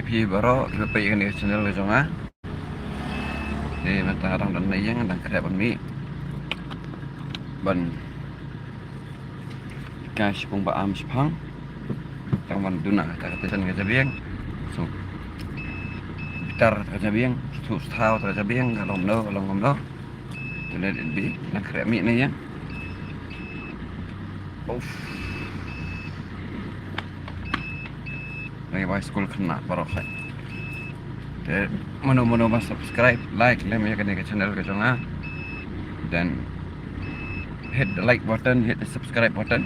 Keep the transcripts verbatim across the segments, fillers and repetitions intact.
Phi baroh kiba peit ïa kane ka channel ka jong nga. Te mynta dang don na ïing, dang khreh ban mih ban kai shipang ba am shipang. Tang ban duna kata ka station ka jabieng. So bitar kata ka jabieng, so sthaw kata ka jabieng, ka long kumno, ka long kumno. To let it be. Dang khreh mih na ïing. Uff. Ngi bai skul khynnah baroh hi. Te mano mano ba subscribe, like lem ïa kane ka channel ka jong nga. Then hit the like button, hit the subscribe button.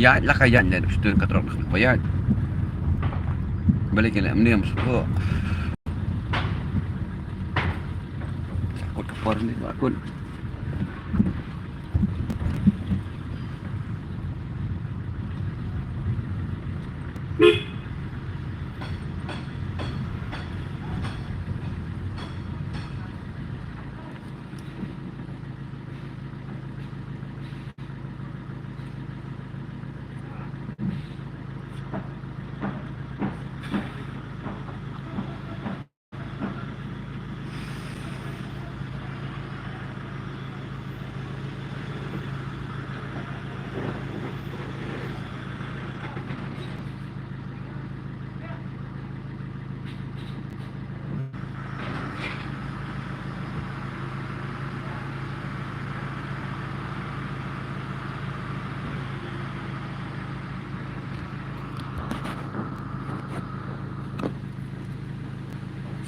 Ïaid la ka ïaid, ïaid sdang ka trok ba ïaid. Balei ki la mnem sdang. Kut ka por ni, ba kut.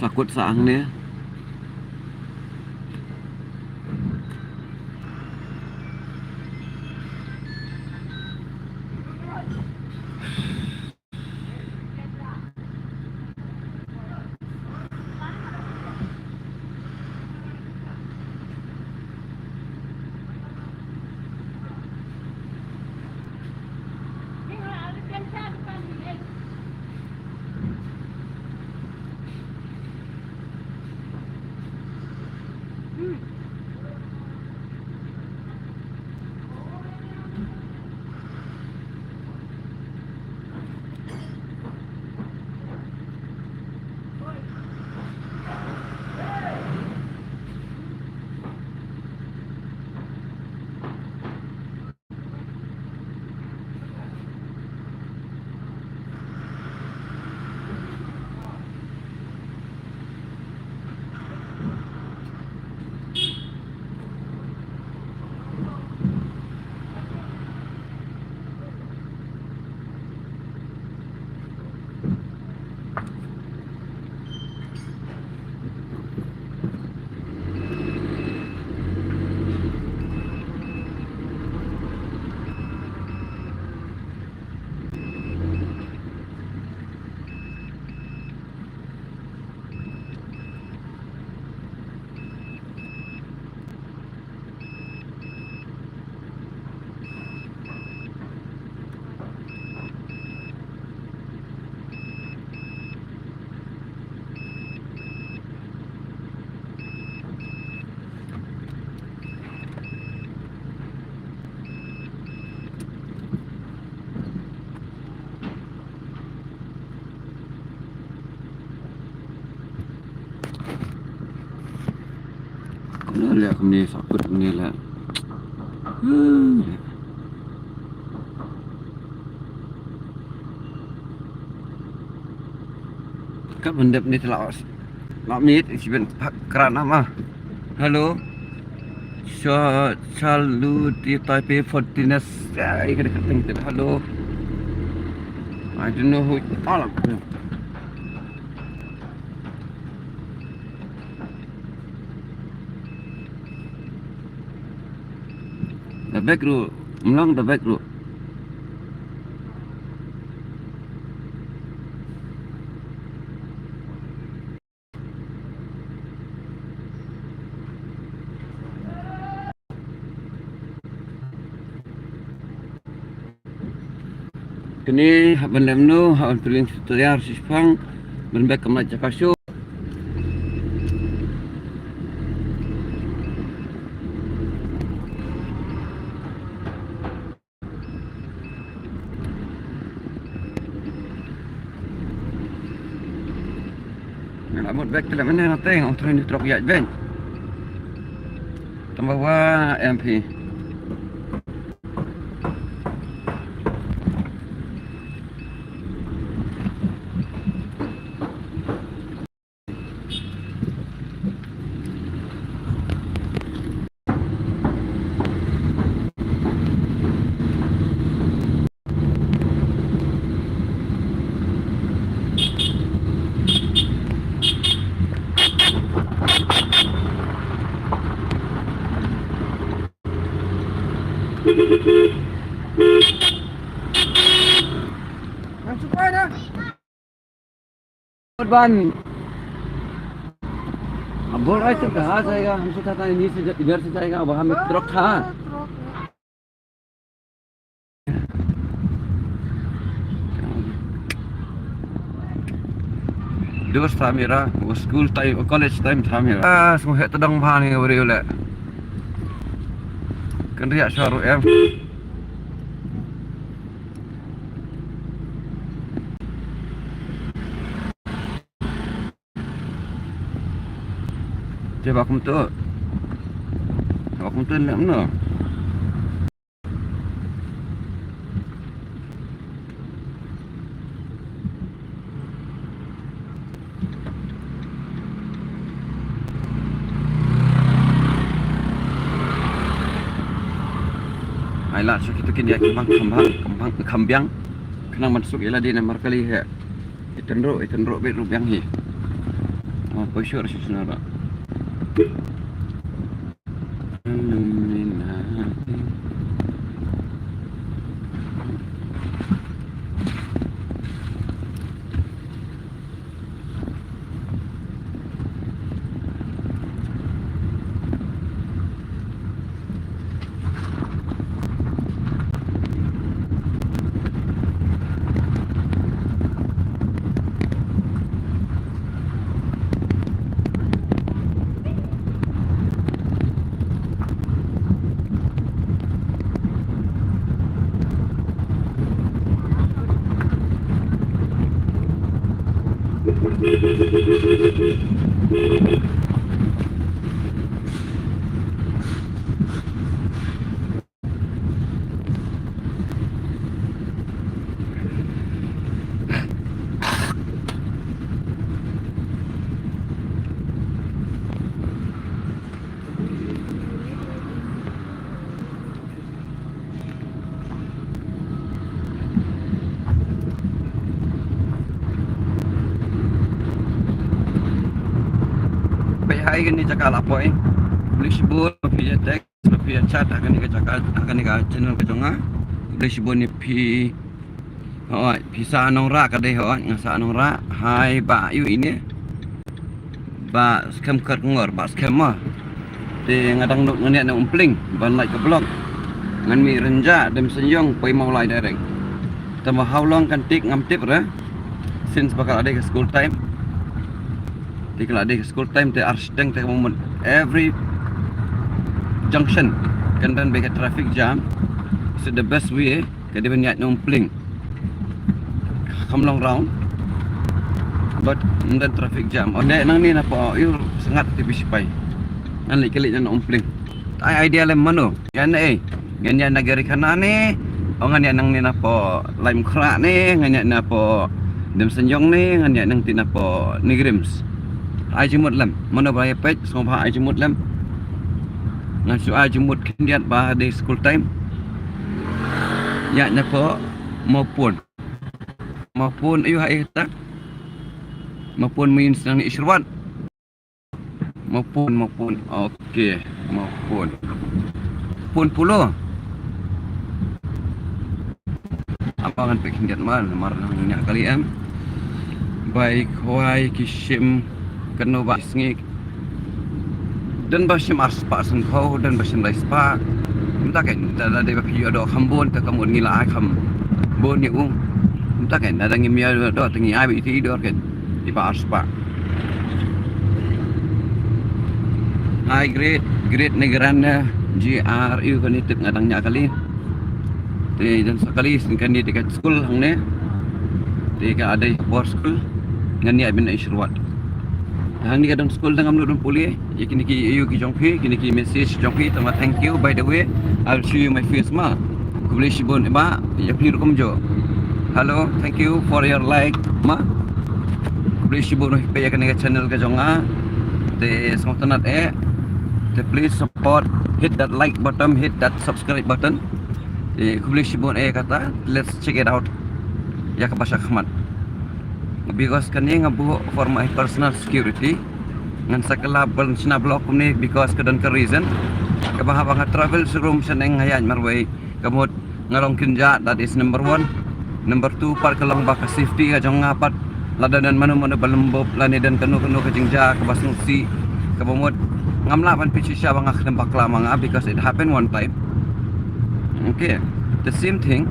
Sa kut sa ang ne. Kumne leh, kumne sa kut kumne leh. Hmm. Kat ban dep ni te la os. La miet, isi ben pak kran ama. Hello. Sha, Charlu di Taipei Fortiness. Ya, ika dekat tinggi. Hello. I don't know who. Alam. Back ruh, mlong da back ruh. Kane hap ban lem no, hap ban pyllein shu tayar shu shipang ban back kam na jaka shu. Nga la mut bek te la mynne na teng, ong tren trok ïaid beng. Tang ba wa M P. Ban. Ab bol raha hai, to kahan se aayega? Hum socha tha, idhar se, idhar se jayega, wahan mein truck tha. Dost tha mera, wo school time, college time tha mera. Ah, sngewheh tdong bha ne, bari u leh. Kynriah shuwa ruh em. Te ba kumto. Ba kumto ne mano. Ai la shu kito kin ïa kham bang, kham bang, kham bang, kham biang. Khnang ban suk ïa lade namar kali he. Itynruh, itynruh bit ruh biang hi. Oh, poi shuh shuh shuh ruh. Peit ha kane ka jaka la poi. Khublei shibun ba phi ïa text, ba phi ïa chat ha kane ka jaka, ha kane ka channel ka jong nga. Khublei shibun ïa phi. Hooid, phi sah Nongrah ka dei, hooid, nga sah Nongrah. Hai Bah, ïoh ine. Bah Skhem Kyrkongor, Bah Skhem mo. Te nga dang nud ngan ïaid na Umpling ban lait ka vlog. Ngan mih Rynjah, Demseiñjeong, poi Mawlai direct. Tangba how long kan take ngam tip re. Since ba ka la dei ka school time. Te ka la dei ka school time te ar shiteng te ka mut every junction kan don beit ka traffic jam. So the best way ka dei ban ïaid na Umpling. Kham long round. Bad ym don traffic jam. Ynda nangne na pdeng ïoh sngap te bishpai. Ngan leit ka leit na Umpling. Ai idea lem mano. Ïa ne ei. Ngan ïaid na Garikhana ne. O ngan ïaid nangne na pdeng Laitumkhrah ne. Ngan ïaid na pdeng Demseiñjeong ne. Ngan ïaid nangta na pdeng NEIGRIHMS. Ai jingmut lem. Mano ba ïa peit, sngewbha ai jingmut lem. Ngan shu ai jingmut khyndiat ba dei school time. Ïaid na pdeng Mawpun. Mawpun, ayu ha ita. Mawpun main senang ni Ishrwat. Mawpun, Mawpun. Okay, Mawpun. Pun pulo. Aba ngan peit khyndiat ma, namar nang ñiah kali em. Bai khwai ki shim kano ba sngi. Don ba shim arspah sanphew, don ba shim laispah. Mynta kein da, da dei ba phi ïoh doh kham bun, te ka mut ngi la ai kham bun ïa u. Mynta kein da, da ngim ïoh doh te ngi ai ba iti dor kein. Iba arspah. Hi, great, great ne gran ne, G R U kane tip nga dang ñiah kali. Te don sa kali shisien kane te ka skul hangne. Te ka dei bor skul. Ngan ïa bynta shuruat. Hangne ka don skul dang ngam lut ban pule. Ïa kine ki ïa ki jong phi, kine ki message jong phi, tama thank you. By the way, I'll show you my face ma. Khublei shibun ba ïa phi rukom jo. Hello, thank you for your like ma. Khublei shibun ïa phi ïa kane ka channel ka jong nga. Te sngewtynnat eh. Te please support, hit that like button, hit that subscribe button. Te khublei shibun eh kata, let's check it out. Ïa kaba shakhmat. Because kane nga buh for my personal security. Ngan sa kylla ban shna vlog kumne because ka don ka reason. Kaba haba nga travel sharum shaneng nga ïaid marwei. Ka mut nga long kynjah, that is number one. Number two pat ka long ba ka safety ka jong nga pat. Lada don mano mano ba lymbup lane don kano kano ka jingjia kaba sngewsih. Kaba mut ngam lah ban peit shisha ba nga khlem bakla ma nga because it happened one time. Okay. The same thing.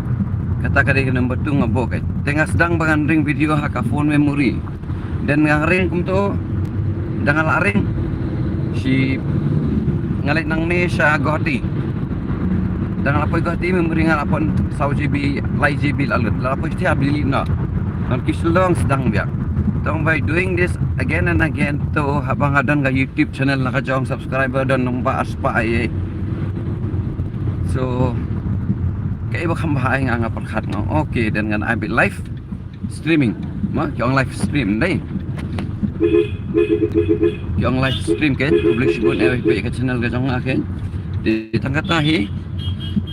Kata ka dei ka number two nga buh kein. Te nga sdang ba ngan ring video ha ka phone memory. Then nga ring kumto, da nga la ring. Shi nga leit nangne sha Guwahati. Da nga la poi Guwahati memory nga la pon saw G B, lai G B la lut. La poi sha Delhi na. Ngan ki Shillong sdang biang. Tang by doing this again and again to haba nga don ka YouTube channel na ka jong subscriber don nong ba arspah ai. So kaei ba kham bha ai nga nga pyrkhat nga. Okay, then ngan ai beit live streaming. Ma, ki ong live stream dei. Ki ong live stream kein, khublei shibun eh peit ka channel ka jong nga kein. Te tang kata hi.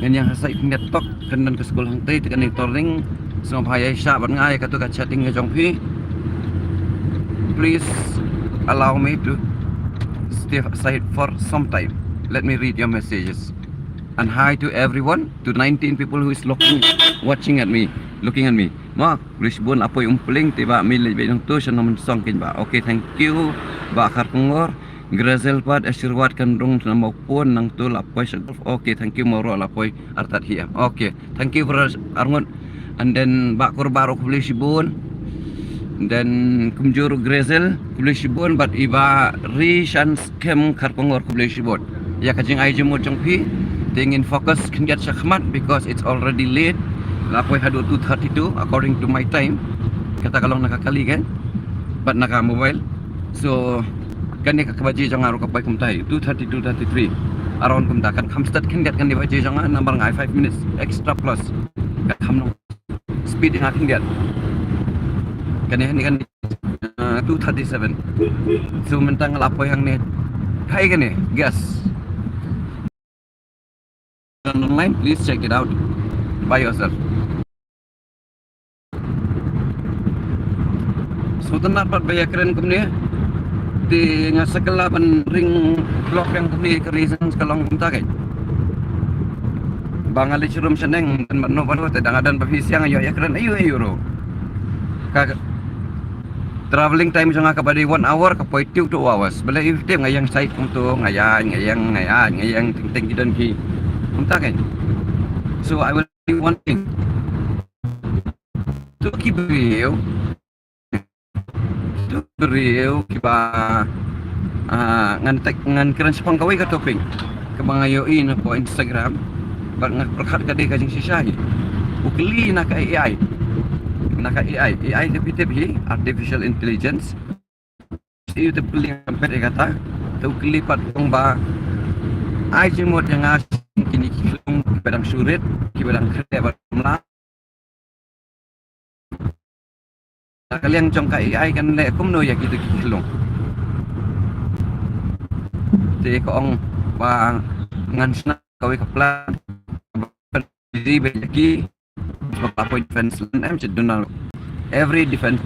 Ngan ïa hasai pynïatok kan don ka skul hangtei te kane ka ring. Sngewbha ïa shah bad nga ïa katu ka chatting ka jong phi. Please allow me to step aside for some time. Let me read your messages. And hi to everyone, to nineteen people who is looking, watching at me, looking at me. Ma, khublei shibun, la poi Umpling, te ba mi leit beit nangto sha Nongmynsong kein ba. Okay, thank you. Ba Kharkongor, Grazel pat, Ashirwad kan rung na Mawpun nangto la poi sha Gulf. Okay, thank you, Mawro la poi artat hi em. Okay, thank you brother Arngut. And then ba Kurbar khublei shibun. Then kumjuh ruh Grazel khublei shibun bad iba Ri Shan Skem Kharkongor khublei shibun. Ïa ka jingai jingmut jong phi. Te ngin focus khyndiat shakhmat because it's already late. La poi haduh two thirty-two according to my time. Kata ka long na ka kali kein. Bad na ka mobile. So kane ka baje jong nga ruh ka poi kumtai. Two thirty, two thirty-three. Around kumta kan kham start khyndiat kane baje jong nga namar nga ai five minutes extra plus. Kan kham long speed nga khyndiat. Kane hangne kan, uh, two thirty-seven. So mynta nga la poi hangne. Hai kane, gas. Online, please check it out by yourself. Sngewtynnat pat ba ïa kren kumne. Te nga sa kylla ban ring vlog ïa kumne ka reason ka long kumta kein. Ba nga leit sharum shaneng ban ban no ban te da nga don ba phi siang ïoh ïa kren ayu ayu ruh. Ka traveling time jong nga kaba dei one hour ka poi two, two hours. Balei ïa tip nga ïeng sait kumto nga ïeng nga ïeng nga ïeng nga ïeng teng teng ki don ki. Kumta kein. So I will do one thing. Tu ki briew. Tu briew kiba, ah, ngan tek ngan kren shaphang kawei ka topic kaba nga ïohi na ka Instagram. Bad nga pyrkhat ka dei ka jingshisha hi. U kylli na ka A I. Na ka A I. A I ka phi tip hi, artificial intelligence. Ïa u te pylli ngam peit ïa kata. Te u kylli pat ong ba ai jingmut ïa nga sha kine ki khlung kiba dang shu rit, kiba dang khreh bad mla. Na ka liang jong ka A I kan leh kumno ïa kito ki khlung. Te ka ong ba ngan shna kawei ka plan. Busy bad ïa ki. Ba poi defense line em sha Donald. Every defense.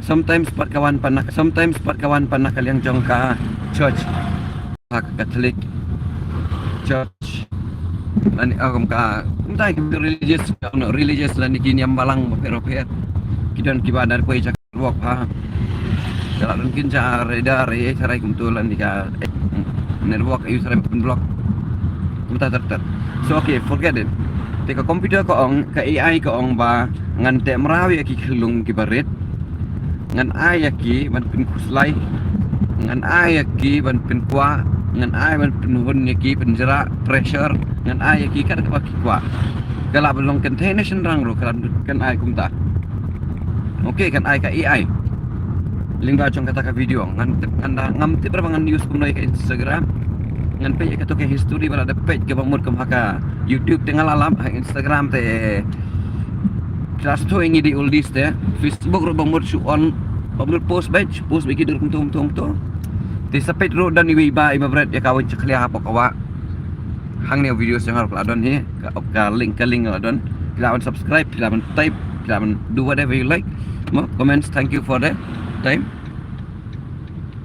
Sometimes pat ka wan pat na, sometimes pat ka wan pat na ka liang jong ka church. Ha ka Catholic Church. Lane, ah, kum ka, kumta ki religious, no, religious lane ki niam balang bapher bapher. Ki don kiba da poi jaka network ha. Ka la don kin ja radar, eh, tharai kumto lane ka, eh, network, eh, tharai pynblock. Kumta ter ter. So, okay, forget it. Te ka computer ka ong, ka A I ka ong ba ngan teh mraw ïa ki khyllung kiba rit. Ngan ai ïa ki ban pynkhuslai. Ngan ai ïa ki ban pynkwah. Ngan ai ban pynhun ïa ki, pynjrah, pressure. Ngan ai ïa ki kat kaba ki kwah. Ka lah ban long kynthei ne shynrang ruh, ka lah ban ai kumta. Okay, kan ai ka A I. Lyngba jong kata ka video. Ngan tip, ngan da, ngam tip ba ngan use kumno ïa ka Instagram. Ngan peit ïa kato ka history ba la da peit kaba mut kum ha ka YouTube te nga la lap, ha Instagram te. Just to ngi dei oldies te. Facebook ruh ba mut shu on, ba mut post beit, post beit ki dur kumto kumto kumto. Te sa peit ruh don iwei i bah iba bret ïa ka wei jakhlia hapoh ka wah. Hangne video jong nga ruh ka la don hi, ka, ka link, ka link ka la don. Phi lah ban subscribe, phi lah ban type, phi lah ban do whatever you like. Mo, comments, thank you for the time.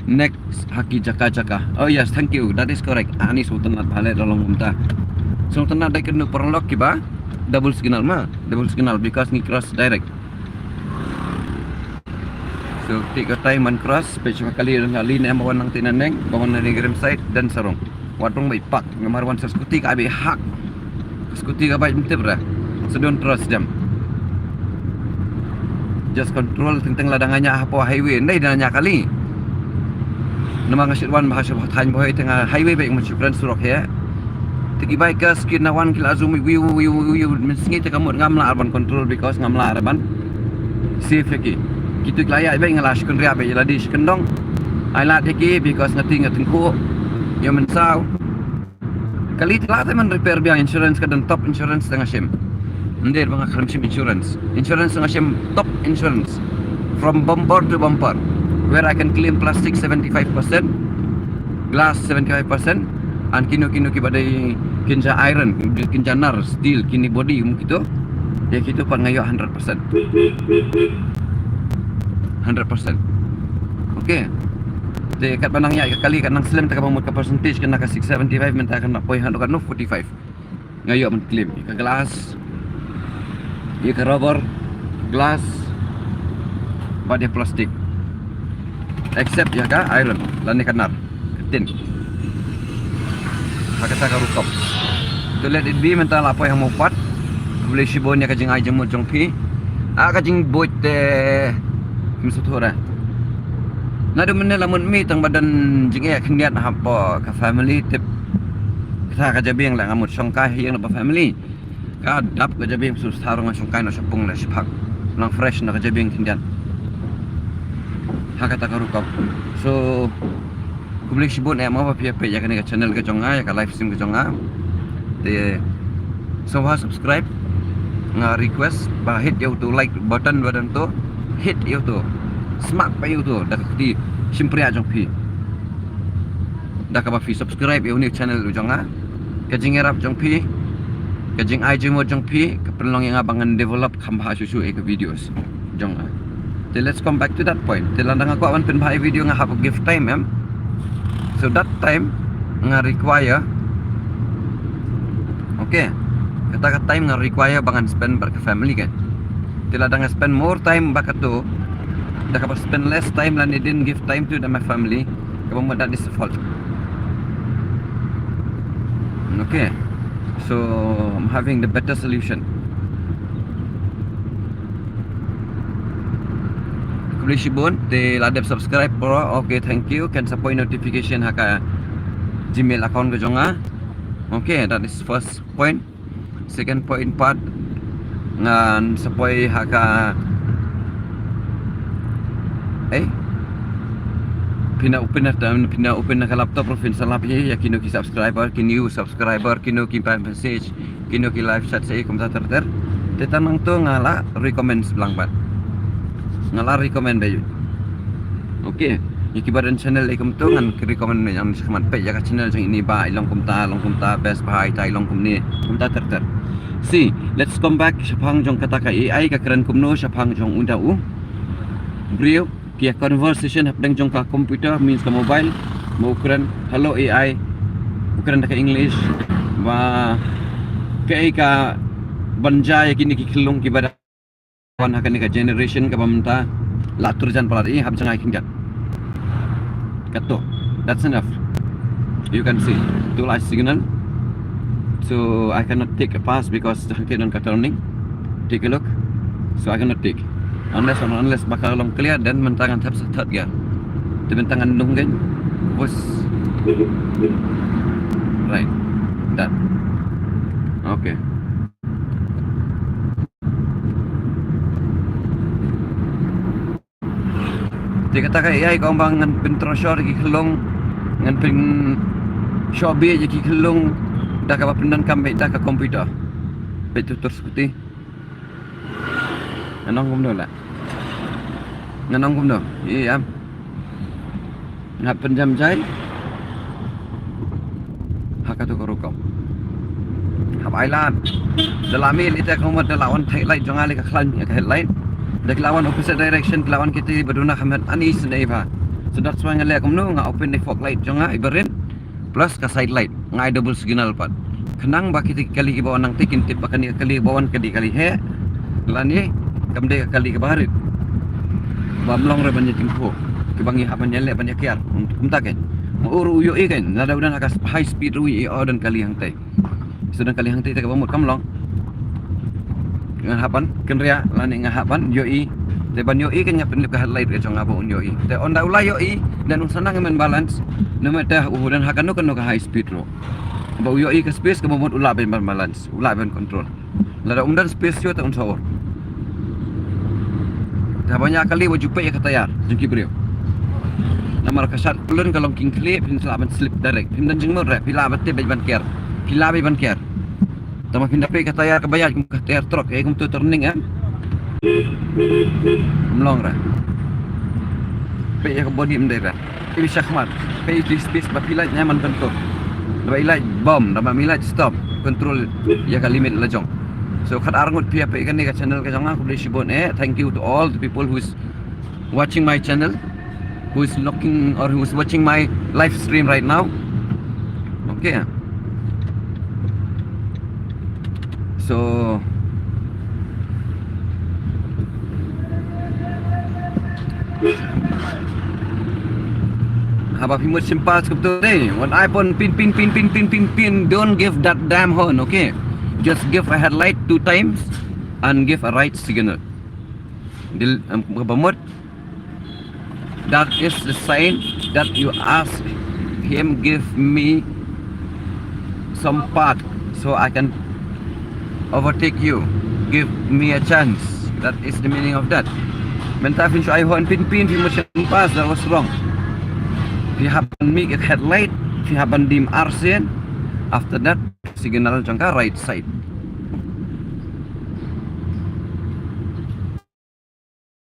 Next, ha ki jaka jaka. Oh yes, thank you. That is correct. Ani sngewtynnat bha leh da long kumta. Sngewtynnat da kynduh paralok kiba double signal ma, double signal because ngi cross direct. So, te ka time ban cross, peit sha ka kali, ka kali ne em ba wan nangta naneng, ba wan naneng rim side, dang sarong. Wat rung ba i park, namar wan sa scooty ka ai ba i hak. Scooty ka bike mynta bra. So don't trust them. Just control, teng teng lada nga ñiah hapoh highway, ndai da ñiah kali. Namar nga shu wan ba ha shu thaiñ ba hoi teng highway ba ïa mut shu kren surok hi. Te ki bikers ki na wan ki la zoom wiu wiu wiu wiu, mynsngi te ka mut ngam lah ban control because ngam lah ban safe ïa ki. Kitu ki la ïaid beit nga la shu kynriah beit ïa lade shu kyndong. Ai lad ïa ki because nga tieng nga tyngkhuh. Ïa mynsaw. Kali te lah te man repair biang, insurance ka don top insurance te nga shim. Ym dei ba nga khlem shim insurance. Insurance nga shim top insurance. From bumper to bumper. Where I can claim plastic seventy-five percent, glass seventy-five percent, and kino kino kiba dei kynja iron, kynja nar, steel, kine body, um, kito. Ïa kito pat nga ïoh hundred percent. Hundred percent. Okay. Te katba nang ïaid ka kali, kat nang slem te kaba mut ka percentage kane ka six seventy-five, mynta kan poi haduh katno, forty-five. Nga ïoh ban claim ïa ka glass, ïa ka rubber, glass, bad ïa plastic. Except ïa ka iron lane ka nar, ka tin. Ha kata ka rukom. To let it be, mynta la poi ha mo pat. Khublei shibun ïa ka jingai jingmut jong phi. Ah, ka jingbuit te, ym sngewthuh re. Naduh mynne la mut mih tang ba don jingeh khyndiat hapoh ka family, tip. Kata ka jabieng la nga mut shongkai ha ïing na ba family. Ka dap ka jabieng, shu sar nga shongkai na shapung la shiphang. Nang fresh na ka jabieng khyndiat. Ha kata ka rukom. So, khublei shibun eh mo ba phi ïa peit ïa kane ka channel ka jong nga, ïa ka live stream ka jong nga. Te sngewbha subscribe, nga request ba hit ïa uto like button ba don to, hit ïa uto, smack pat ïa uto da ka kti shympriah jong phi. Da kaba phi subscribe ïa une u channel u jong nga, ka jingïarap jong phi, ka jingai jingmut jong phi ka pynlong ïa nga ba ngan develop kham bha shuh shuh ïa ka videos jong nga. Te let's come back to that point. Te lada nga kwah ban pynbha ïa video nga hap give time em. So that time nga require, okay, kata ka time nga require ba ngan spend bad ka family kan. Te lada nga spend more time bad kato, da kaba spend less time lane didn't give time to the my family, kaba mut that is the fault. Okay. So I'm having the better solution. Khublei shibun, te la dep subscribe bro. Okay, thank you. Kan sa poi notification ha ka Gmail account ka jong nga. Okay, that is first point. Second point pat, ngan sa poi ha ka, eh, phin open na, phin open na ka laptop ruh phin sa lap hi ïa kino ki subscriber, ki new subscriber, kino ki ban message, kino ki live chat sa ïa kumta ter ter. Te tang nangto nga la recommend sblang pat. Nga la recommend ba ïa. Okay. Ïa kiba don channel ïa kumto ngan recommend ne, ngan sa khmat peit ïa ka channel jong ine ba i long kumta, long kumta, best bha ita i long kumne, kumta ter ter. See, let's come back shaphang jong kata ka A I ka kren kumno shaphang jong uta u briew. Ki ïa conversation hapdeng jong ka computer, means ka mobile. Mo u kren, "Hello A I." U kren da ka English. Ba Kaei ka ban jia ïa kine ki khyllung kiba da wan ha kane ka generation kaba mynta la tur jan palat, i hap jngai khyndiat. Kato. That's enough. You can see. Tu la signal. So I cannot take a pass because hangtei don ka turning. Take a look. So I cannot take. Unless, unless ba ka long clear, then mynta ngan thep sa third gear. Te mynta ngan nung gen. Bus. Right. Done. Okay. Te kata ka A I ka ong ba ngan pyntreasure ïa ki khyllung, ngan pynshoh beit ïa ki khyllung da kaba pyndonkam beit da ka computer. Beit tu tur skuti. Ngan ong kumno la. Ngan ong kumno. Ïa, ïa. Nga pynjam jai. Ha katu ka rukom. Hap ai lad. Da la mih lite ka ummat da la wan tail light jong nga lei ka khlaiñ ïa ka headlight. Da ki la wan opposite direction, ki la wan kiti ba duna ka met ani sne ba. So that's why nga leh kumno, nga open the fog light jong nga ibarit. Plus ka side light, nga ai double signal pat. Khnang ba kita ki kali kiba wan nangta kin tip ba kane ka kali ba wan ka dei kali heh. Lane kam dei ka kali kaba rit. Bym long re ban ïa jingkhuh. Kiba ngi hap ban ïaleh ban ïakiar. Kumta kein. Ma u ruh u ïohi kein. Lada u don ha ka high speed ruh u ïohi, oh, don kali hangtei. So don kali hangtei te kaba mut kam long. Nga hap ban kynriah lane nga hap ban ïohi. Te ban ïohi kein nga pynlip ka headlight ka jong nga ba un ïohi. Te ynda u la ïohi, then un sa nang ban balance. Namar te u don ha kano kano ka high speed ruh. Ba u ïohi ka space kaba mut u lah ban balance, u lah ban control. Lada um don space shuh te un sa ur. Te haba ñiah kali wat ju peit ïa ka tayar jong ki briew. Namar ka shad kulun ka long kynkhlieh, phin sa lah ban slip direct. Phim don jingmut re, phi lah ban tip beit ban ker. Phi lah beit ban ker. Tangba phin da peit ka tayar kaba ïaid kum ka tayar trok, eh, kum tu turning, eh. Ym long re. Peit ïa ka body ym dei re. Peit shakhmat. Peit ïa ki space ba phi lait ne man bentuk. Da ba i lait bom, da ba mi lait stop. Control ïa ka limit la jong. So khatar ngut phi ïa peit kane ka channel ka jong nga, khublei shibun, eh. Thank you to all the people who's watching my channel, who's looking or who's watching my live stream right now. Okay. So haba phi mut shim pass kumtu te, wan ai pon pin pin pin pin pin pin pin, don't give that damn horn, okay? Just give a headlight two times and give a right signal. Dil, em, ba mut. That is the sign that you ask him give me some path so I can overtake you. Give me a chance. That is the meaning of that. Mynta phin shu ai horn pin pin, phi mut shim pass, that was wrong. Phi hap ban mih ka headlight, phi hap ban dim arsien. After that, signal jong ka right side.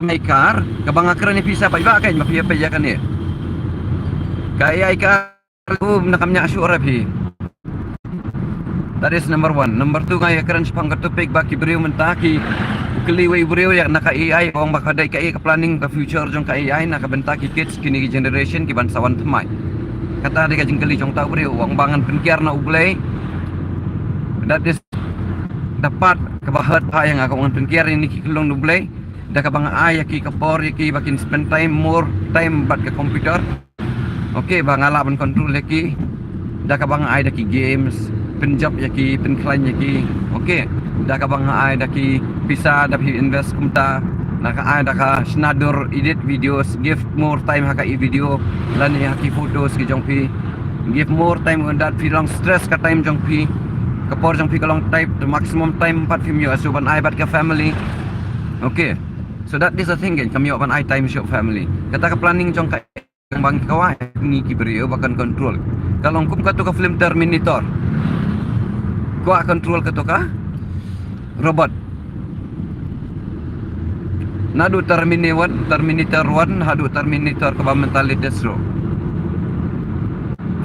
My car, kaba nga kren ïa phi sa paidbah kein ba phi ïa peit ïa kane. Ka A I car, um, na kam ñiah shuh re phi. That is number one. Number two, nga ïa kren shaphang ka topic ba ki briew mynta ki kylli wei briew ïa na ka A I, ong ba ka dei ka A I ka planning ka future jong ka A I na ka bynta ki kids kine ki generation ki ban sa wan thymmai. Kata dei ka jingkylli jong uta u briew, ong ba ngan pynkiar na U Blei. That is the part kaba hurt ha ïa nga, ka ong ngan pynkiar ïa kine ki khyllung na U Blei. Da kaba nga ai ïa ki ka por ïa ki ba kin spend time, more time bad ka computer. Okay, ba nga lah ban control ïa ki. Da kaba nga ai da ki games, pynjop ïa ki, pynkhlaiñ ïa ki. Okay. Da kaba nga ai da ki pisa da phi invest kumta. Da ka ai da ka shna dur, edit videos, give more time ha ka i video. Lane ha ki photos ki jong phi. Give more time on that, phi long stress ka time jong phi. Ka por jong phi ka long tight, the maximum time pat phim ïoh shuh ban ai bad ka family. Okay. So that is the thing, kan kam ïoh ban ai time shuh family. Kata ka planning jong ka bang ka wai ngi ki briew ba kan control. Ka long kum katu ka film Terminator. Kwah control katu ka robot. Naduh Terminator one, Terminator one, haduh Terminator kaba mynta latest ruh.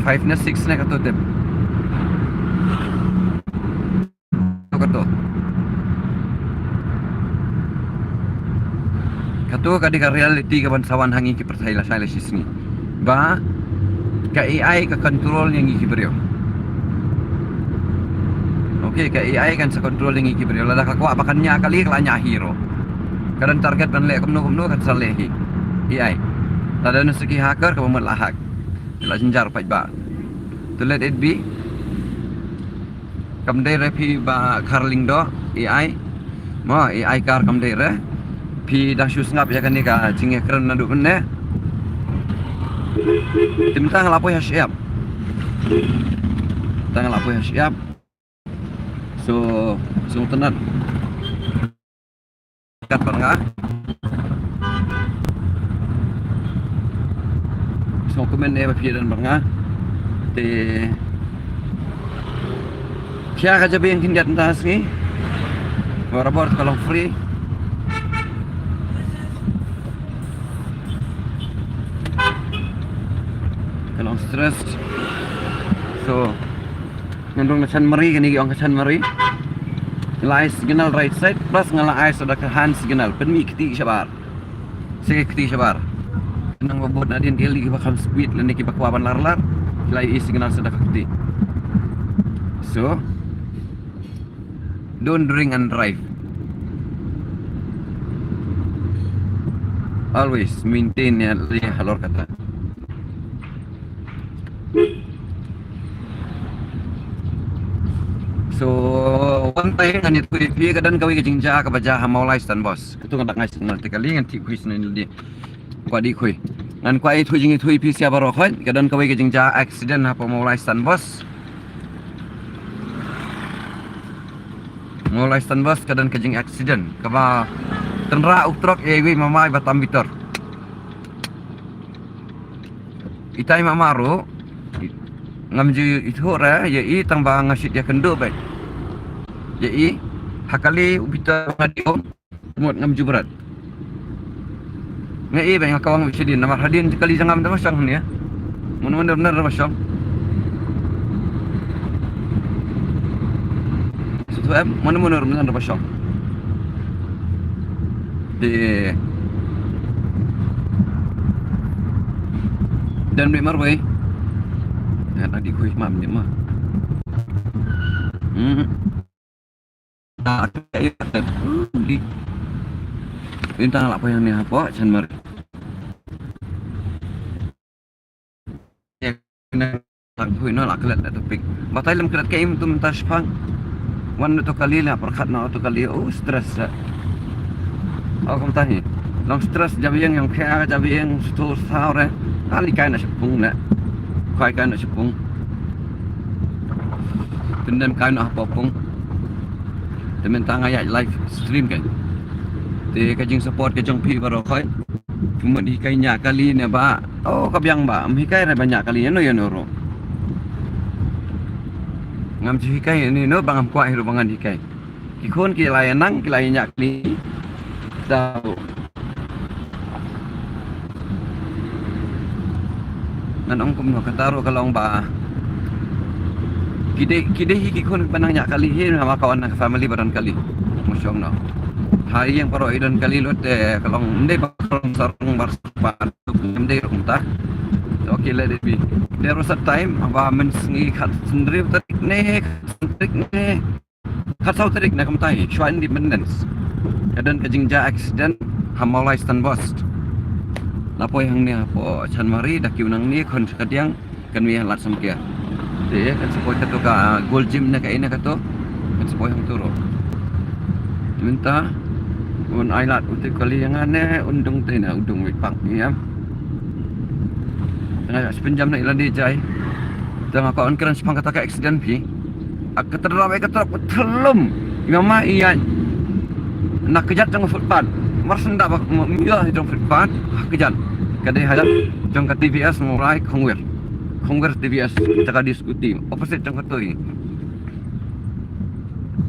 Five ne six ne katu tip. Katu. Katu ka dei ka reality kaban sa wan ha ngi ki pyrthei lashai lashisngi. Ba ka A I ka control ïa ngi ki briew. Okay, ka A I kan sa control ïa ngi ki briew. Lada ka kwah ba kan ñiah kali, ka la ñiah hi ruh. Ka don target ban leh kumno kumno, kan sa leh hi. A I. Lada na suki hacker, ka ba mut la hack. La jynjar pat ba. To let it be. Kam dei re phi ba kar lyngdoh, A I. Mo, A I kar kam dei re. Phi dang shu sngap ïa kane ka jingïakren naduh mynne. Te mynta nga la poi ha shyiap. Mynta nga la poi ha shyiap. So, sngewtynnat. Kat bad nga. Sngewkmen ïa ba phi don bad nga. Te khia ka jabieng khyndiat mynta sngi. Barabor ka long free. Ka long stress. So, ngan rung na Chanmari, kane ki ong ka Chanmari. Nga la ai signal right side, plus nga la ai sa da ka hand signal. Pynmih kti shabar. Sa kti shabar. Nang ba bud nadien ki li kiba kham speed lane kiba kwah ban lar lar. Ki la ai signal sa da ka kti. So, don't drink and drive. Always maintain ïa lade halor kata. So, wan tai ngan ïathuh ïa phi ka don kawei ka jingjia kaba jia ha Mawlai Stand Boss. Katu nga dak ngai signal te kali ngan tip khuid snen lade. Kwah dih khuid. Ngan kwah ïathuh jingïathuh ïa phi sia baroh khoit. Ka don kawei ka jingjia accident hapoh Mawlai Stand Boss. Mawlai Stand Boss ka don ka jing accident. Kaba tynrah u trok ïa iwei mama iba tam bitor. Itai mama ruh ngam ju ithuh re ïa i tang ba nga shit ïakynduh beit. Ïa i ha kali u bitor nga dih um. Mut ngam ju brat. Nga i beit nga kawang beit shadien namar hadien kali jong nga mynta ba shong hangne. Mano mano ruh mynta ba shong. Sngewthuh em, mano mano ruh mynta ba shong. Te don beit marwei. Nga dang dih khuid ma mynta ma. Hmm. Mynta nga la poi hangne hapoh Chanmari. Tang phi noh la klet na topic. Batai lem klet ka im tu mynta shipang. Wan na to kali la pyrkhat na to kali, oh, stress da. Oh, kumta hi. Long stress jabieng, ïong khia jabieng, stur saw re. Ali kai na shipung ne. Kai kai na shipung. Pyndem kai na hapoh pung. Te mynta nga ïa live stream kan. Te ka jingsupport ka jong phi baroh khoit. Kumno hikai ñiah kali ne ba. Oh, ka biang ba. Em hikai re ba ñiah kali ïano ïano ruh. Ngam ju hikai ïano ïano ba ngam kwah hi ruh ba ngan hikai. Ki khun ki la ïa nang ki la ïa ñiah kali. Tau. Ngan ong kumno kata ruh ka long ba ki dei, ki dei hi ki khun ba nang ñiah kali hi namar ka wan na ka family ba don kali. Mo shong noh. Ha ïing baroh i don kali lut te ka long ym dei ba ka long sarong bar sarong ba ym dei ruh kumta. Okay, let it be. There was a time ba mynsngi khatsynriew tarik ne, khatsynriew tarik ne. Khatsaw tarik na kumta hi, shuwa independence. Ka don ka jingjia accident ha Mawlai Stand Boss. La poi hangne hapoh Chanmari, da kiew nangne, khun sa kadiang, kan mih ha Ladsamkia. Te kan sa poi kato ka Gold Gym ne kaei ne kato. Kan sa poi hangto ruh. Mynta un ai lad uto u kali ïa nga ne un dung te ne u dung wei pak ïa. Nga sa pynjam na i lade jai. Te nga kwah ban kren shaphang kata ka accident phi. Ka trok, ka trok ka thlum. I mama i ïaid na kjat jong footpath. Mar shen da ba mynta i jong footpath ha kjat. Ka dei ha kjat jong ka T V S Mawlai Khongwir. Khongwir T V S, kata ka dei scooty. Opposite jong kato hi.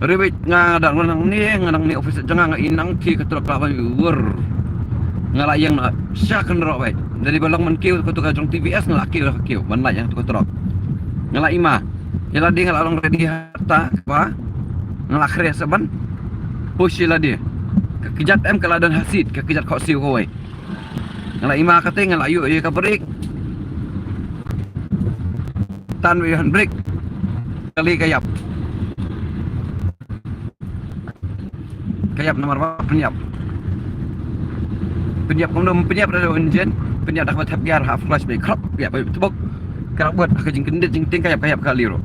Riewit nga dang nangne, nga nangne office jong nga, nga i nang ki ka trok ka la ban wur. Nga la ïeng na sha kynroh beit. Dei ba long man kiew kato ka jong T V S nga la kiew ka kiew ban lait ïa kato ka trok. Nga la i ma. Ïa lade nga la long ready hata ba. Nga la khreh sa ban push ïa lade. Ka kjat em ka la don ha seat, ka kjat khohsiew kawei. Nga la i ma kata nga la ïoh ïa ka brake. Tan wei handbrake. Kali ka ïap. Ka ïap namar ba pynïap. Pynïap kumno, pynïap da u engine, pynïap da kaba thep gear, half clutch, ba khrap ïap, ba tbok. Khrap bad ka jingkyndit jingtieng ka ïap, ka ïap ka liro.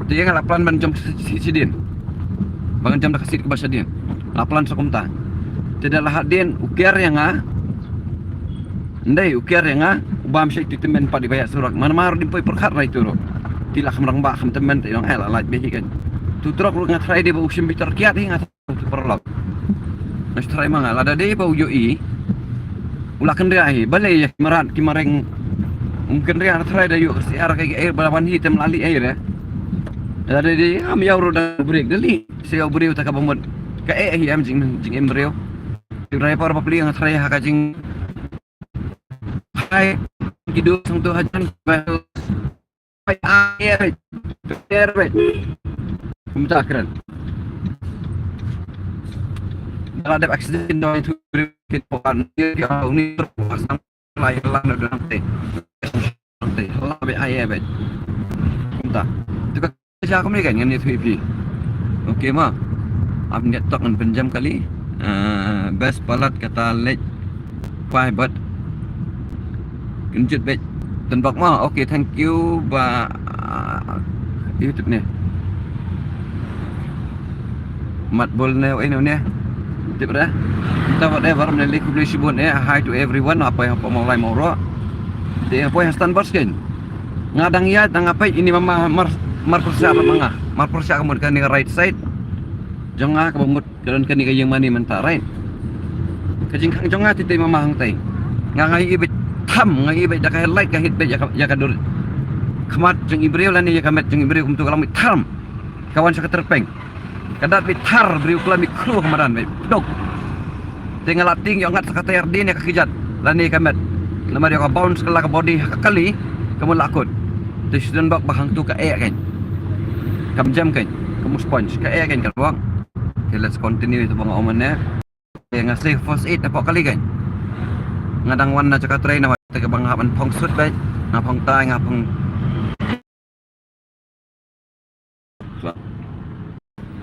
Te ïa nga la plan ban jump shi-, shi-, shadien. Ban jump da ka seat kaba shadien. La plan sa kumta. Te da la hadien u kiar ïa nga. Ndei u kiar ïa nga, u bam shai tu tymmen pat di ba ïa surak. Man mar dim poi pyrkhat rai tu ro. Ti la kham rang ba kham tymmen te long ai la lait be hi kan. Tu trok ru nga try di ba u shim bitar kiat hi nga tu paralok. Nga try ma nga lada dei ba u ïohi. U la kynriah hi, balei ïa ki marat ki mareng. Um kynriah na try da ïoh ka siar ka air ba la wan hi tem la li air eh. Lada dei am ïa u ro da brake da li. Sa ïa u briew ta ka ba mut. Ka eh hi am jing, jing em briew. Driver ba pli nga try ha ka jing. Hai, ki duk sang tu hajan. Bai, ah, air, air, air. Kumta kren. Dalam ada accident doi tu, kita bukan ni, kita orang ni terpaksa lain lah nak dalam teh. Teh, lah, bai, ah, air, bai. Kumta. Tu ka ja kumne kan ngan ïathuh ïa phi. Okay ma. Ap nget tok ngan pynjam kali. Ah, best palat kata leit phai bad kynjut bad tynbok ma. Okay, thank you ba, ah, YouTube ne. Mat bol ne, eh, ne. Tip re. Kita whatever, ne, khublei shibun, eh. Hi to everyone. Apa yang apa mau lai mau ro. Te apa yang stand bus kan. Nga dang ïaid dang nga peit ini mama mar, mar pyrshah bad ma nga. Mar pyrshah ka mut kane ka right side jong nga kaba mut ka don kane ka ïing mane mynta, right? Ka jingkhang jong nga tei tei mama hangtei. Nga nga ïohi beit tham, nga ïohi beit da ka headlight ka hit beit ïa ka, ïa ka dur khmat jong i briew lane ïa ka met jong i briew kumtu ka long beit tham. Ka wan sha ka tyrpeng. Ka dat beit thar briew khlem beit khru ha madan beit. Dok. Te nga la tieng ïoh ngat sa ka tyre dien ïa ka kjat lane ka met. Namar ïoh ka bounce ka la ka body ha ka kali ka mut la kut. Te shu don bok ba hangtu ka eh kan. Kam jam kan. Ka mut sponge ka eh kan ka wang. Okay, let's continue ito ba nga ong mane. Okay, nga sleh first aid hapoh kali kan. Nga dang wan na jaka train na te ka ba nga hap ban phong suit beit. Nga phong tie nga phong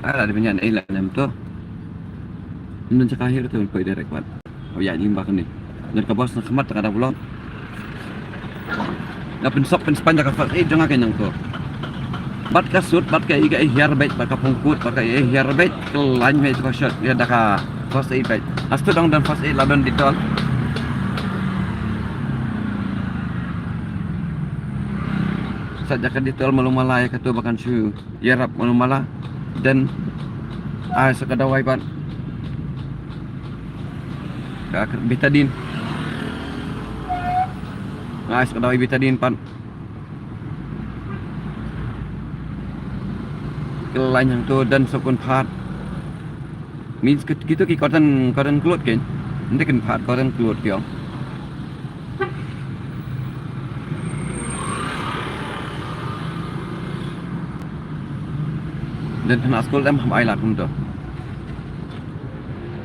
Ai la dei pynïaid ei la nem to. Ym don jaka hiar to poi direct pat. Hap ïaid lyngba kane. Don ka bus na khmat ka da bulong. Nga pynsop pynspan da ka first aid jong nga ka nang to. Bad ka suit bad ka ei ka ei hiar beit bad ka phongkut bad ka ei hiar beit. Ka lain mei ka shot ïa da ka first aid beit. Astu dang don first aid la don Dettol. Sa jaka Dettol malu mala ïa katu ba kan shu ïarap malu mala. Then ai sa ka dawai pat. Ka betadine. Ai sa ka dawai betadine pat. Ka lain hangtu don sa kun pat. Means kito ki cotton, cotton cloth kin. Ynda kin pat cotton cloth ki ong. Don khynnah skul em hap ai lad kumto.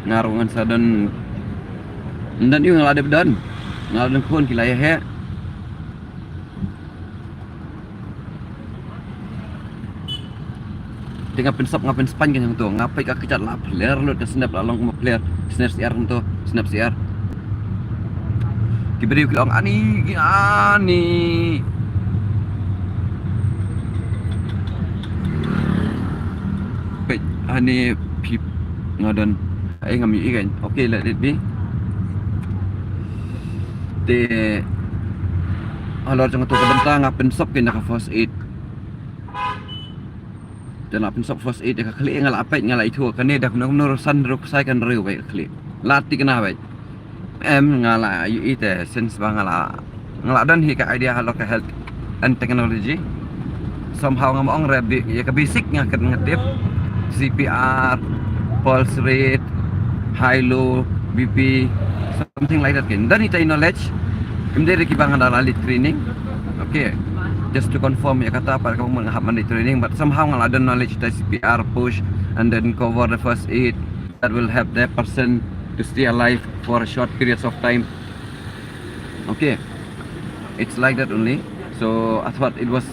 Nga ruh ngan sa don. Ynda ïoh nga la dep don. Nga la don khun ki la ïa heh. Te nga pynsop nga pynspan ka hangto nga peit ka kjat la pler lut ka snep la long kumba pler snep siar hangto snep siar. Ki briew ki long ani ki ani. Peit ani pip nga don. Ai ngam ïohi kan. Okay, let it be. Te halor jong to ka bynta nga pynsop kane ka first aid. Te nga pynsop first aid ka khlieh nga la peit nga la ithuh kane da kumno kumno ruh san ruh ksai kan riewbeit ka khlieh. La thikna beit. Em nga la ïohi te since ba nga la nga la don hi ka idea halor ka health and technology. Somehow ngam ong re ïa ka basic nga kren nga tip C P R, pulse rate, high low, B P, something like that kan. Don hi te knowledge. Kim dei re kiba nga da la leit training. Okay. Just to confirm ïa kata pat ka ba mut nga hap ban leit training but somehow nga la don knowledge te C P R, push and then cover the first aid that will help the person to stay alive for a short periods of time. Okay. It's like that only. So I thought it was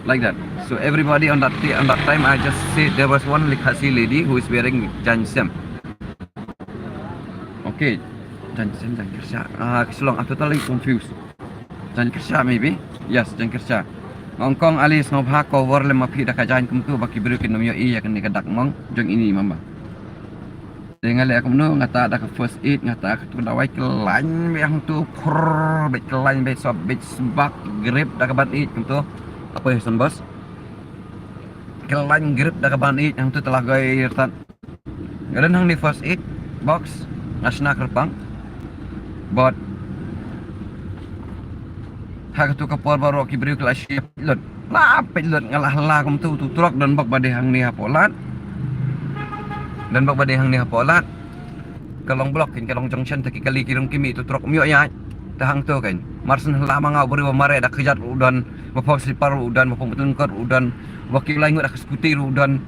Like that. So everybody on that ti-, on that time, I just see there was only Khasi lady who is wearing jaiñsiam. Okay, jaiñsiam, jaiñkyrshah. Ah, ka shlong, I'm totally confused. Jaiñkyrshah maybe? Yes, jaiñkyrshah. Nga ong kong, ale sngewbha cover lem ma phi da ka jaiñ kumtu ba ki briew kin ym ïohi ïa kane ka dak mong jong ine i mama. Te nga leh kumno, nga tah da ka first aid, nga tah katu ka dawai, kyllaiñ beit hangtu, phrr, beit kyllaiñ, beit sop, beit sbak, grip da ka ban ïeit kumtu. Apa ïa san bos? Kyllaiñ, grip da ka ban ïeit hangtu, te la goi rtat. Nga don hangne first aid box, nga shna kyrpang. Bad ha katu ka por baroh ki briew ki la shu ïa peit lut. La peit lut, nga la hla kumtu, utu u trok don bok ba dei hangne hapoh lad. Don bok ba dei hangne hapoh lad. Ka long block kein, ka long junction, te ki kali ki rung ki mih, utu u trok um ïoh ïaid. Te hangtu kein. Mar shen hla ma nga, u briew ba mareh da kjat ruh u don, ba pynpaw slipar ruh u don, ba pynpaw button cord ruh u don, ba kiew lai ngut da ka scooty ruh u don.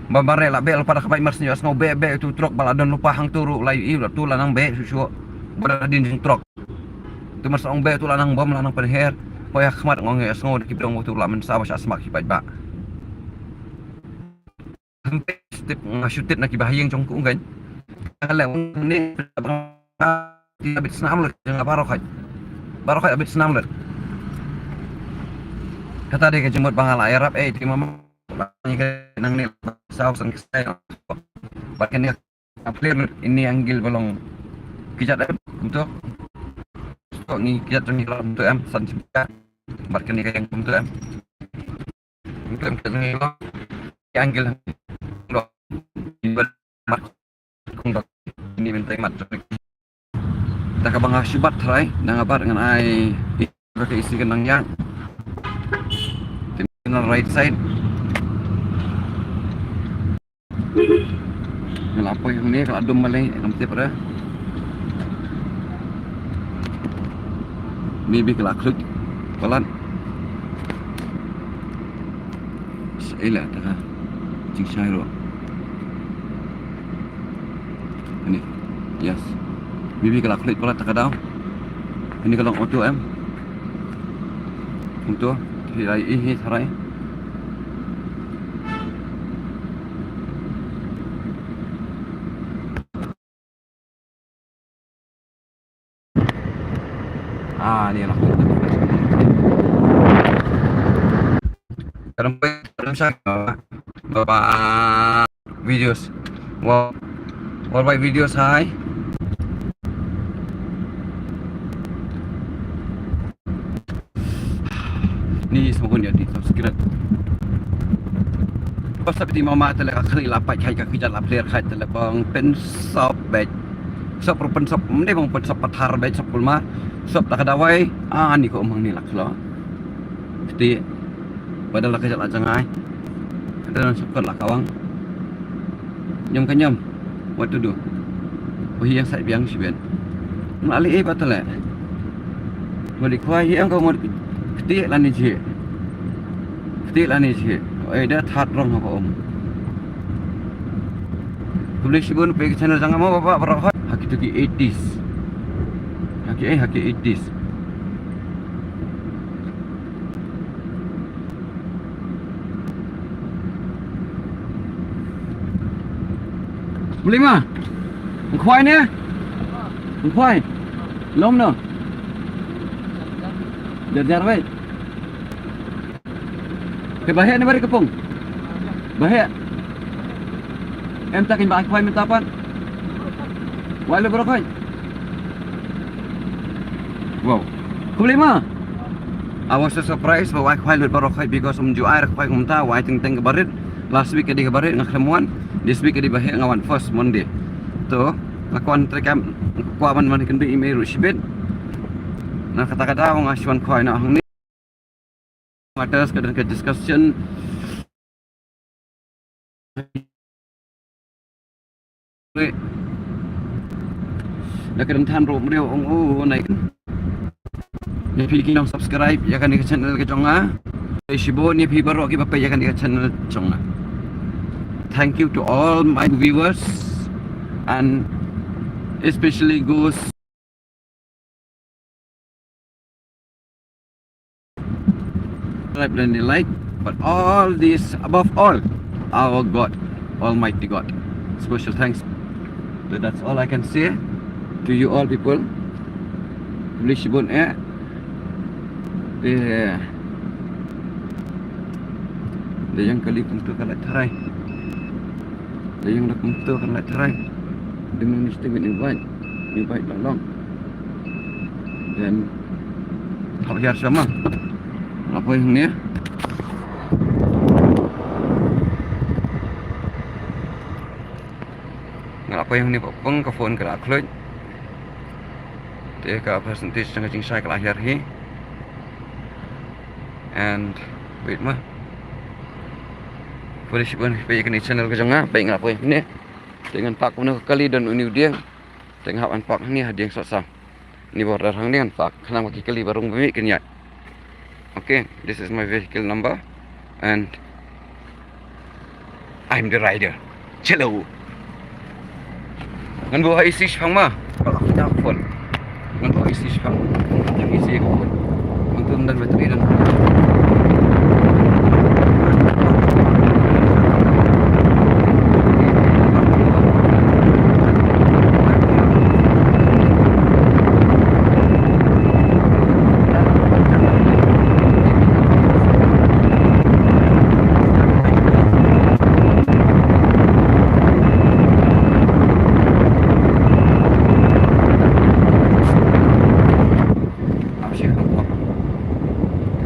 Ba mareh la beh lypa da ka bike, mar shen ïohsngew beh beh utu u trok, ba la don lypa hangtu ruh, la ïohi utu la nang beh shuh shuh. Ba da dien jong u trok. Te mar shen ong beh utu la nang bom, la nang pynher. Poi ha khmat nga ong ïohsngew da ki briew utu la mynsaw ba shah smak ki paidbah. Hynrei shu tip, nga shu tip na ki bahaïing jong u kein. Nga leh une, ki la bit snam lut, jong nga baroh khoit. Baroh khoit la bit snam lut. Kata dei ka jingmut ba nga la ïarap, eh, te mama. Nangne saw san ki sai. Bad kane ka plir lut, ine angle ba long kjat, eh, kumtu. Ngi kjat jong ngi long kumtu em, san jingkjat. Bad kane ka ïeng kumtu em. Kumtu em, kjat jong ngi long. Angle. Mat. Kong dok. Ini minta mat. Da kaba nga shu bat trai, da nga bat ngan ai ba ka isi ka nang ïa. Te na right side. Nga la poi hangne, ka la dum balei, ngam tip re. Maybe ka la khluit palat. Sa ila ta ka jingshai ruh. Ani. Yes. Maybe ka la khluit palat ta ka daw. Ani ka long auto em. Auto. Hi lai, hi tharai. Ah, ni lah. Kadang, kadang syak, Bapak videos. Wah, wah, baik videos, hai. Ni semua pun jadi subscribe. Pas tapi mama tele ka khali la pat khai ka kjat la player khai tele bang pen sop bet. Sop ru pen sop mende bang pen sop pathar bet sop kulma. Sop tak dawai. Ah, ni ko mang ni lak lo. Peti. Padahal la kjat la jangai. Ada sop la kawang. Nyam ka nyam. What to do? Wa hi ïa sai biang shibit. Nga la leh eh pat la. Nga la kwai hi ang ka ngot kti la ni ji. Kti la ni ji. Oi da that rong ha ka um. Khublei shibun peit ka channel jong nga mo ba ba ba. Ha ki tu ki eighties. Ha ki eh ha ki eighties. Beli ma? Ngkhwai ne? Ngkhwai. Lom no. Jar jar wei. Ke bahek ne bari kepung. Bahek. Em takin ba khwai minta pan. Wai le bro khwai. Wow. Khublei ma. I was so surprised ba wai khwai lut baroh khwai because um ju ai khwai kumta wai teng teng ka barit. Last week ka dei ka barit nga khlem wan. This week ka dei bahek nga wan first Monday. To nga kwan trekam kwa ban man kan dei email ruh shibit. Na kata kata nga shwan khwai na hangne. Matters ka dan ka discussion. Ïa ka dang than ruh mriu ong u nai. Ïa phi ki nong subscribe ïa kane ka channel ka jong nga. Ïa shibun ïa phi baroh kiba peit ïa kane ka channel jong nga. Thank you to all my viewers and especially goes subscribe dan di like. But all this, above all, our God, Almighty God. Special thanks. So that's all I can say to you all people. Please shibun eh. Te da ïeng kali kumto ka la tharai. Da ïeng da kumto ka la tharai. Dei mynstep ngi bait, ngi bait la long. Then hap hiar sama. Nga la poi hangne. Nga la poi hangne ba pang ka phone ka la khluit. Te ka percentage jong ka jingshai ka la hiar hi. And wait ma. Pule shibun peit ïa kane channel ka jong nga, peit nga la poi hangne. Te ngan park kumno ka kali don une u dieng. Te nga hap ban park hangne ha dieng sot sa. Ni border hangne ngan park. Khnang ba ki kali ba rung ba mih kin ïaid. Okay, this is my vehicle number and I'm the rider. Chalo. Ngan buh ha isi shipang ma. Kalau aku jump phone. Ngan buh ha isi shipang. Yang isi aku phone. Untuk dan bateri dan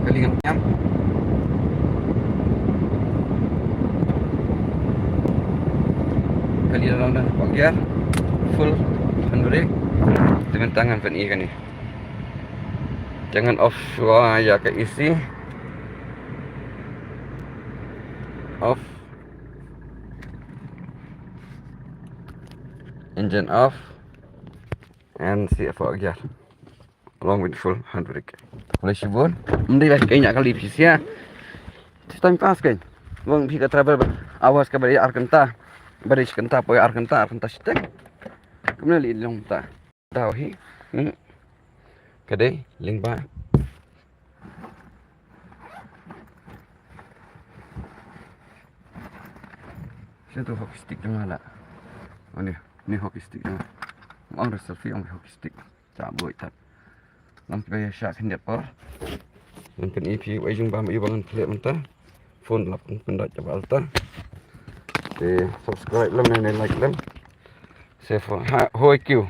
Kali ngam nyam. Kali dalam dah pakai full handbrake. Te mynta ngan pyn-i kane. Te ngan off shuwa ïa ka isi. Off. Engine off. And C F O gear. Along with full handbrake. Pule shibun. Ym dei ba kane ka la phi sia. Time pass kan. Wan phi ka travel hours kaba dei ar kynta. Ba dei shi kynta poi ar kynta, ar kynta shiteng. Kumne lei long ta. Dau hi. Hmm. Ka dei lyngba. Sha tu hockey stick jong nga la. Ani, ni hockey stick jong nga. Ong da selfie ong hockey stick. Sa buh tat. Ngam pynbeit sha khyndiat por. Ngan pyni phi wei jingbam ïa ba ngan khleh mynta. Phone lap ngan pyndait jaba alta. Te subscribe lem ne, ne like lem. Se fo ha hoi kyu.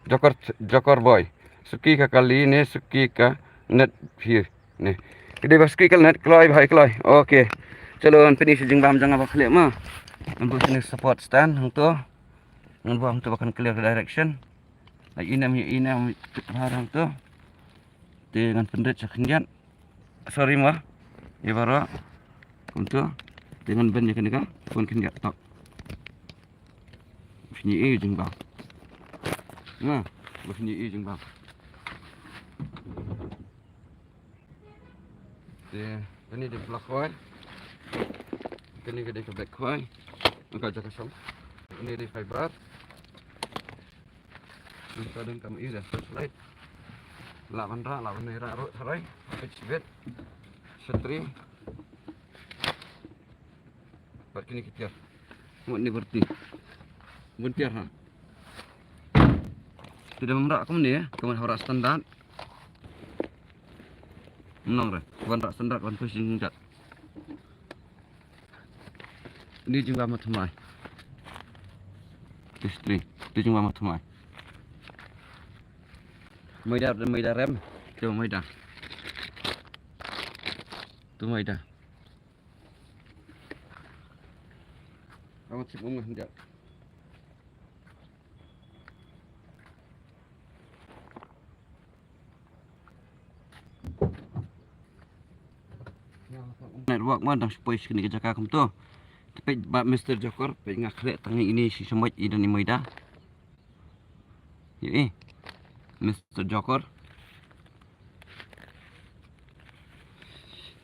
Jokor, Jokor boy. Suki ka kali ne, suki ka net phi ne. Kdei ba suki ka net kloi bhai kloi. Okay. Chalo ngan pyni sha jingbam jong nga ba khleh ma. Ngan buh sha ne support stand hangto. Ngan buh hangto ba kan clear direction. Ai inem, inem har hangto. Te ngan pyndait sha khyndiat. Sorry ma. Ïa baroh. Kumto. Te ngan ban ïa kane ka phone khyndiat tok. Phi ïohi jingbam. Nga, ba phi ïohi jingbam. Te kane dei block khwai. Kane ka dei ka bag khwai. Ka jaka shong. Kane dei fiber. Nangta dang kam ïa da flashlight. Lah ban rah, lah ban rah ruh tharai. Peit shibit. Shatri. Bad kine ki tiar. Ngut ne berti. Bun tiar ha. Te da ban rah kumne, kumne ha rah standard. Nang re, ban rah standard, ban push jingjat. Ni jingbam ma thymmai. Te string, te jingbam ma thymmai. Maida, maida rem, te maida. Tu maida. Amat sip ngam ngah njat. Network ma dang shu poi sha kane ka jaka kumto. Te peit ba Mister Jokor, peit nga khleh tang ine shi shamoit i don i maida. Ïohi. Mister Jokor.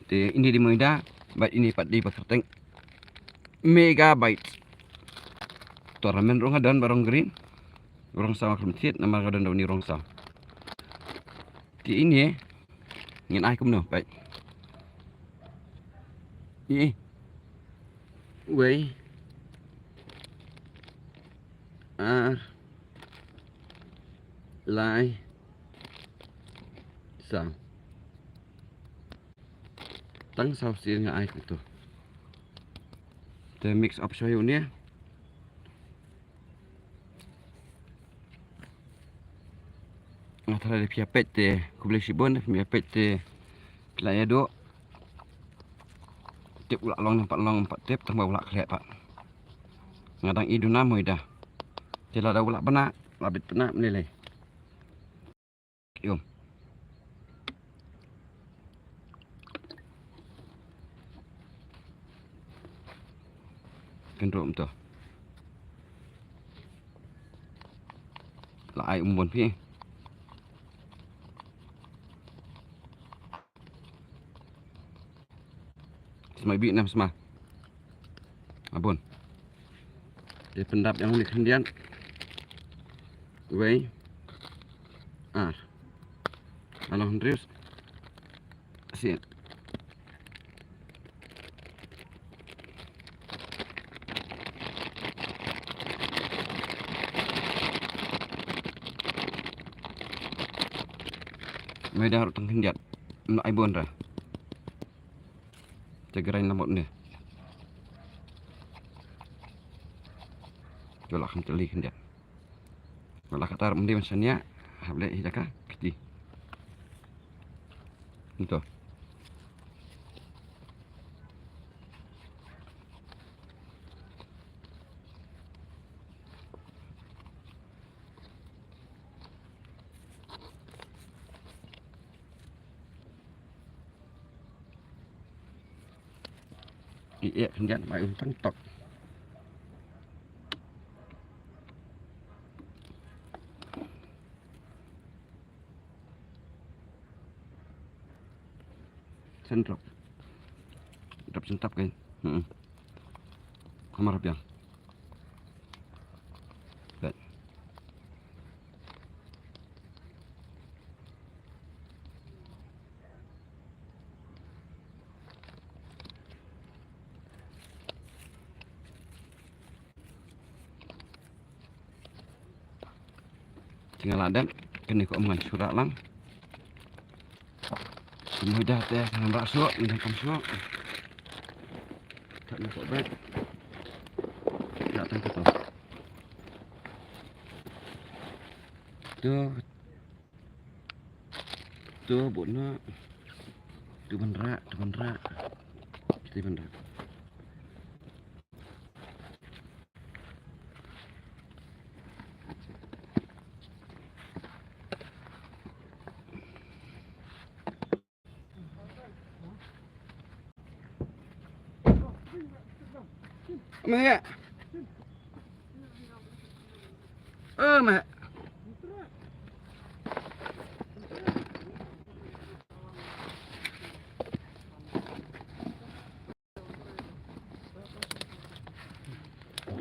Te ine dei maida, bad ine pat dei ba kyrteng megabyte. To ramen rong hadon ba rong green. Rong saw khlem thied namar ka don da uni rong saw. Te ine ngin ai kumno, bad. Phi. Wei. Ar. Lai. Saw. Tang saw sien nga ai kumto. Te mix up shuwa ïa une. Nga tharai lada phi ïa peit te khublei shibun, lada phim ïa peit te phi la ïa duh. Tip u la long ne em pat long em pat tip, tang ba u la khleh pat. Nga dang i duna mo i da. Te lada u la bna, la bit bna mlei lei. Ym. Kynduh kumto. La ai um bun phi. Smai bih nam sma. A bun. Te pyndap ïa une khyndiat. Wei. Ar. Along hynriew. Sien. Meda ruh tang khyndiat. Mla ai bun ra. Te grind lang mut ne. Jula kham teli khyndiat. Wala kata ruh mending ban shaniah. Hap leh hi jaka kti. Nto. Ïeh khyndiat bai un tang tok. Sen drop. Drop sen tap kai. Hmm. Hamar biang. Bet. Te nga la dep, kane ka um ngan shu rah lang. Kumne da te ngan rah shuh, ngan kam shuh. Kat na ko bet. Kat tang kato. Tu. Tu bun na. Tu ban rah, tu ban rah. Tu ban rah. Meh. Eh, meh.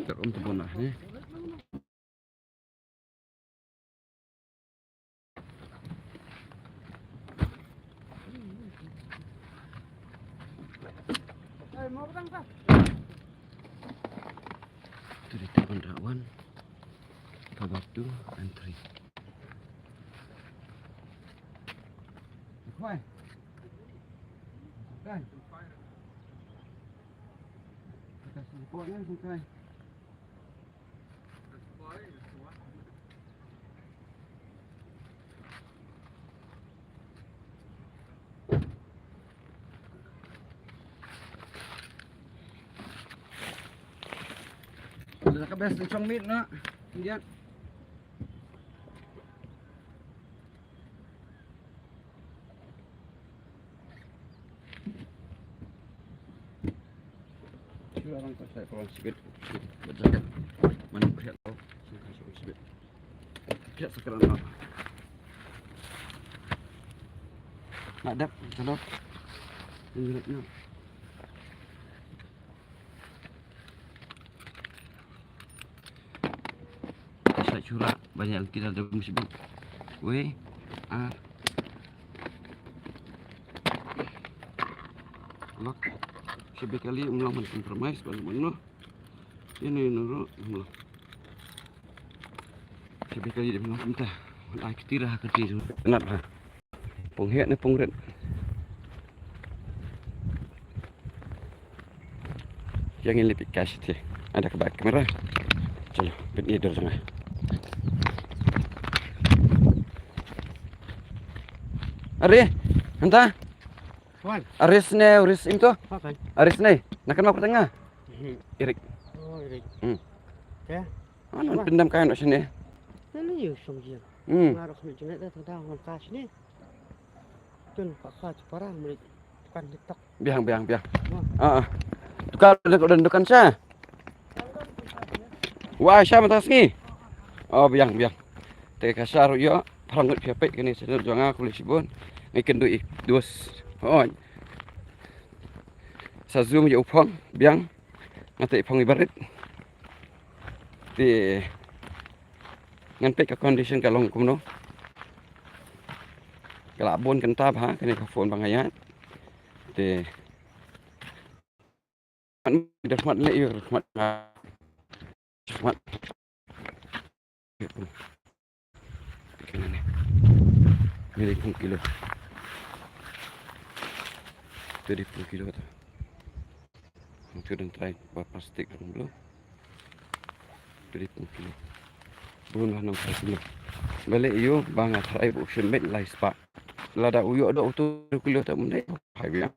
Ter um tu pun lah ni. Three, two, one, one. Cover two and three. Khwai. Khwai. Khwai. Ka best chong mit na. Indian. Shu arang ka sai prong sibit. Ba jaket. Man ka ya ko. Shu ka shu sibit. Ka sakran ma. Na dep, chalo. Ni dep na. Sa chura banyak lagi dah dum sibuk. Weh, ah. Lok. Shabi kali um long ban compromise ban mano. Ino ino ro um long. Shabi kali dei ban kumta. Ai kti ra ha kti. Nat ha. Pung hiat ne pung rit. Yang ini pikas ti. Ada ke bak kamera. Chalo, bin ni dur tengah. Are, hanta? Wan. Aris ne, aris im to? Pakai. Aris ne. Nakan mau pertengah. Mhm. Irik. Oh, irik. Hmm. Ya. Anu pindam kain sini. Nani yu song jia. Hmm. Ngarok ni jenet dah tengah ngan kas ni. Tun ka ka parang muli tukan TikTok. Biang biang biang. Ah ah. Tukar dukan dukan sha. Wah sha mata sngi. Oh biang biang. Te ka sha ru yo parang ngut pia pek kene sha jong nga kuli shibun. Ngi kendu ik dus. Oh. Sa zoom yo phong biang. Nga te phong i barit. Te ngan pek ka condition ka long kumno. Ka la bun kan tab ha kane ka phone bang ayat. Te mat le yu mat mat. Kane ni. Ni dei pung kilo. Tu dei pung kilo tu. Tu dang trai ba plastik dang belum. Tu dei pung kilo. Bun lah nang trai kilo. Balik yu bang trai bu sembet lai spa. Lada uyo do tu kilo tak mendek. Hai biang.